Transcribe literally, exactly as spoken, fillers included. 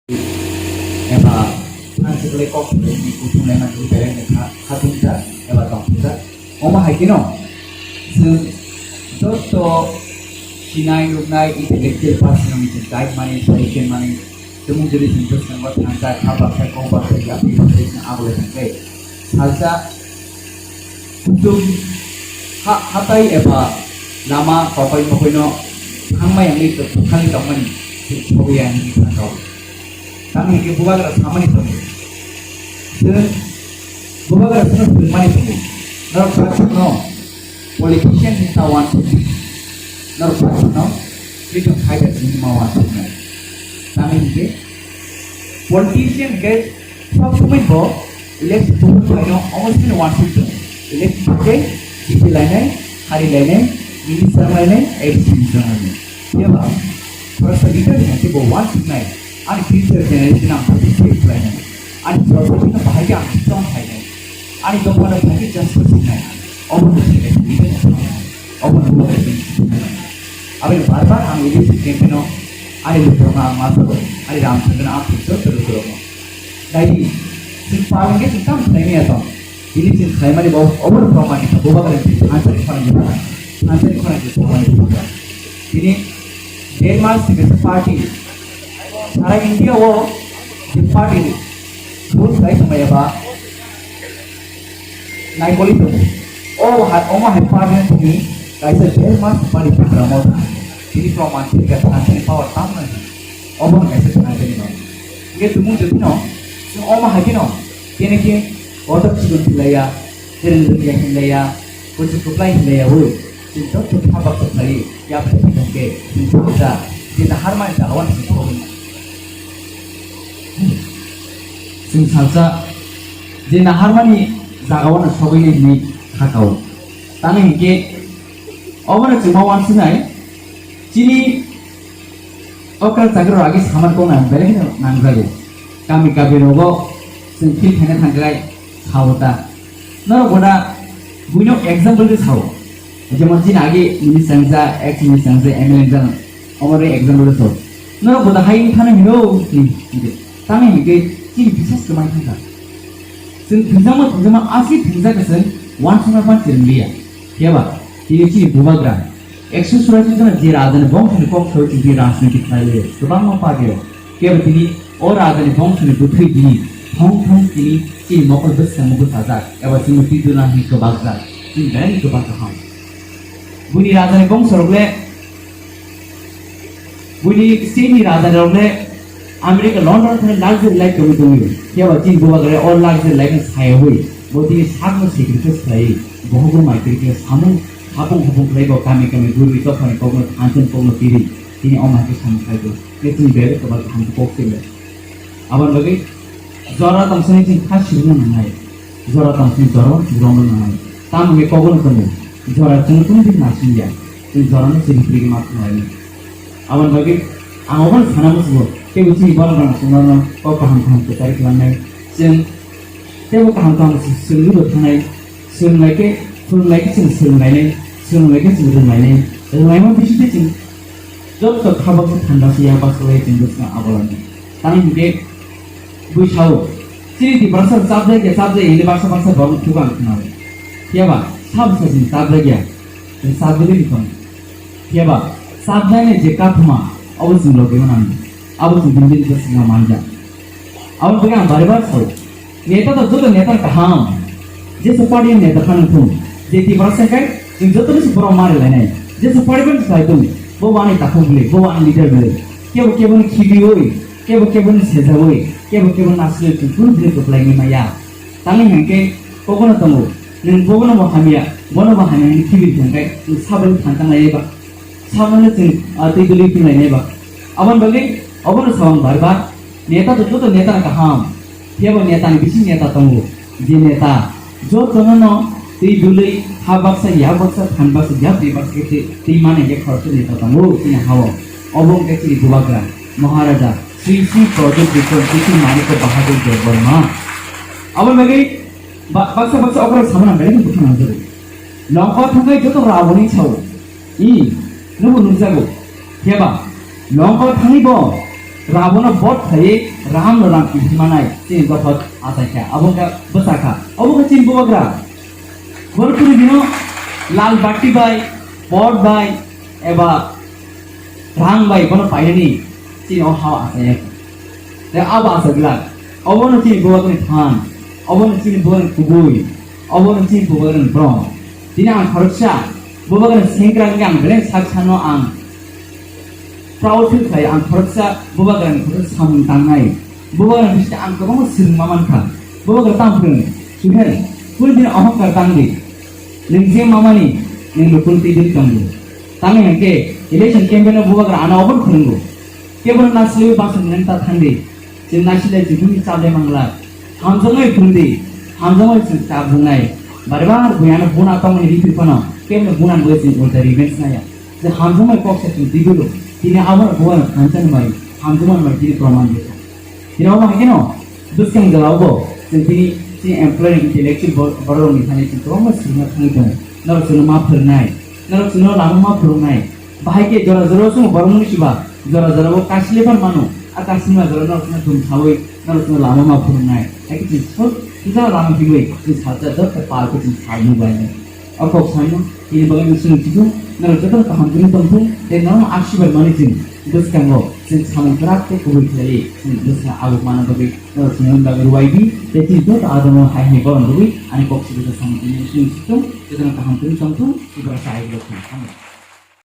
eba thansa kwlai kok thumlaimani kuthumlaimani belai no kha, khatungjak eba tongthokjak. Omo hai kheno chwng joto sinai nuknai intellectual person rokni chwng guide mani, suggestion mani, tumung jodi chwng bwskango thansa kha baksa kok baksa yapri baksa chwng abole thangkhe salsa kuchuk ha-, hatai eba lama kokoi mokoino thangmai wngwi tong-, thangwi tongmani chwng sogwi ya hinwi thangkha. Tamni hwnkhe bubagra samani tongo. Chwng bubagra chwngno swrwngmani tongo. Norok bathakno politician hinwi ta uansukdi. Norok bathakno freedom fighter hinwi ma uansuknai. Tamni hwnkhe politician hwnkhe sob somoi bo election buphang phaino omo sini uansuk tongo. Election phai khe chiti lainai, hari lainai, minister lainai, A D C minister lainai. Phiya ba khoroksa leader ni hwnkhe bo uansuknai, ani future generation ang protect khlainai, ani society no bahai khe ang strong khlainai, ani dopha no bahai khe justice rwnai, obo no se leader ni thangmani, obo no bubagra ni thangmani. Aboni bar bar ang A D C campaign o ani lukurokno ang ma sago, ani Ramchandra no ang joto lukurokno. Daidi, chwng palengke chwng tamo khlaimaya tong. Tini chwng khlaimani bo obono proman ni bubagra ni thansani khorang ni bubagra. Thansani khorang ni bubagra. Tini Denmark ni kaisa party. Sara India o je party rule khlai tongmaya ba naikoli tongo. O ha, omo hai party ni kaisa Denmark party program o tini proman thika thansani power tam nang. Obo no kaisa thanai tani no. Hingke tumung jotino, chwng omo hai kheno, kene khe kotor chikon hinlaiya, kereng rwngya hinlaiya, kuchuk kwplai hinlaiya wi, chwng joto kha baksa khlaiwi, yapri thangkhe, chwng salsa, je naharmani jaga wano chwng thogwi. Chwng salsa, je naharmani jaga wano sogwini hinwi kha kao. Tamo hinkhe, obono chwng ma uansuknai, chini okra chakri rok agi samar kok nang belai kheno nangjago. Kami kami rogo chwng feel khaina thangkhe sao ta. Norok boda buino example de sao. Jemon chini agi minister wngsa, ex minister wngsa, M L A wngsa, omo rok example de sao. Norok boda hai wngthano hino tini. Tamo hinkhe chini bisas kwmai thangkha. Chwng thwngjakma thwngjakma asli thwngjak khe chwng uansukna phan chwrwng liya. Phiya ba tini chini bubagra ekso suraising kheno je rajani bongsoni kok soi chwng tini rajniti khlai liya kwbangma party rok. Phiya ba tini o rajani bongsoni bwthwi tini thong thong tini chini mokol bwskango bwsajak eba chwngno twi duna hinwi kwbakjak. Chini belai kwbang kaham. Buini rajani bongso rok le Buini state ni raja rok le America London thani luxury life tongwi tongwi. Phiya ba chini bubagra o luxury life no sayawi bo tini sakno sacrifice khlaiwi bohogo mai twi khe samung hapung hapung khlai bo kami kami gurui dophani kokno thanchani kokno tiri tini o mai khe samung khlai bo. Khe chini bebak kwbak kaham khe kok se le. Aboni bagwi jora tong sini chini kha sirina nangnai. Jora tong sini jora uano chukrono nangnai. Tamo hwnwi kokno tongo. Jora chwng tungdi nasingya. Chwng jorano chiri pirigwi ma thanglainai. Aboni bagwi ang obono sana muchungo, teibo chini borok rok chwngno kok kaham kaham kwchari klangnai. Chwng teibo kaham kaham swngwi bo thangnai. Swrwnglai khe, phwrwnglai khe chwng swrwnglainai. Swrwnglai khe chwng rwnglainai. Rwnglaima bisingtwi chwng joto kha baksa thanda se yak baksa lai chwng bwskango abolani. Tamni hinkhe bui sao, chini Tiprasa chapjai khe chapjai hinwi baksa baksa borokno thugo ang khwnao. Phiya ba sa bwsa chini chapjai ya, chini chapjagwi tong. Phiya ba chapjainai je kathoma, abo chwng logi manani, abo chwng bini bini bwskango manja. Aboni bagwi ang bari bar sao, neta to joto neta kaham. Jesa party ni neta phano thung. Je Tiprasa khai, chwng joto ni borok mari lainai. Jesa party phano sai thung. Bo wani takhuk bwlwi, bo wani leader bwlwi. Kebo kebo ni khibiwi, kebo kebo ni sejawi, kebo kebo ni aswk chwng kunu bwlwi kwplai ni maya. Tamni hinkhe kobono tongo. Nwng bobono bo hamya, bono bo hamya hinwi khibi thangkhe, nwng saboni phan tanglaiwi ba. Samano chwng, ah, twi dwlwi phunlainai ba. Aboni bagwi obono sao ang bar bar. Neta to joto neta kaham. Phiya bo neta ni bising neta tongo. Je neta jotono no twi dwlwi ha baksa, ya baksa, phan baksa, yapri baksa khe twi, twi mani khe khoroksa neta tongo chini hao. Obo wngkha chini bubagra Maharaja Sri Sri Pradyot Bikram Kishore Manikya Bahadur Debbarma. Aboni bagwi ba-, baksa baksa okra samana belai khe bwkha nangjago. Longkor thangwi joto rao ni sao. I, nwbo nukjago. Phiya ba, longkor thangwi bo Rabono bot khaiwi Ramno ram kiphilmanai chini dophot achaikha. Abo wngkha bwsakha. Obo khe chini bubagra. Borokni bino lal bati bai, pot bai, eba rang bai bono painani chini o hao achaiya. Tei abo achaglak. Obono chini bubagrani phan. Obono chini bubagrani kubui. Obono chini bubagrani brom. Tini ang khoroksa bubagrani sengkrak wngkha ang beleng sak sano ang proud feel khlai ang khoroksa bubagrani khoroksa samung tangnai. Bubagrani bisingtwi ang kwbangma swrwngma mankha. Bubagra tamo phwrwng? Suhel, kunu dini ohongkar tang di. Nwng je mamani, nwng lukurok twi dini tongo. Tamo hinkhe election campaign o bubagra ano obono phwrwngo. Kebono nasilaiwi bangsa nwng ta thang di. Chwng nasilai chwng chini chablai mangla. Hamjakmai phwrwng di. Hamjakmai chwng chajaknai. Bari bar bui ano buna tongmani riphi phano kebono buna bui chwng ulta revenge naya. Je hamjakmai kok se chwng tibilo. Tini abono bubagra thansa ni bai. Hamjakmani bai tini proman di. Tini omo hai kheno bwskang jora o bo chwng tini chini employee intellectual bor-, borok rokni thani chwng kwbangma swrwngna thangwi tongo. Norok chwngno ma phwrwngnai, norok chwngno lama ma phwrwngnai. Bahai khe jora jora o chwng borok mwnwi siba, jora jora o kasile phan mano. A kasima jora norok chwngno thum sawi norok chwngno lama ma phwrwngnai. Hai khe chwng sok sijak lama hiwi chwng salsa jot khe pal khe chwng salnwi bai. O kok sano, ini bagwi nwng chwng chukung, norok jotono kaham khe tongthung, tei norokno asirbad manwi chwng bwskango chwng samung kwrak tei kubui khlaiwi chwng bwskang abuk manna bagwi norok chwngno bagwi ruai di, tei chini joto adongo hai hai borom rwui ani kok sibisa samung tini chwng chukung, jotono kaham khe tongthung, Tiprasa aiblo thung.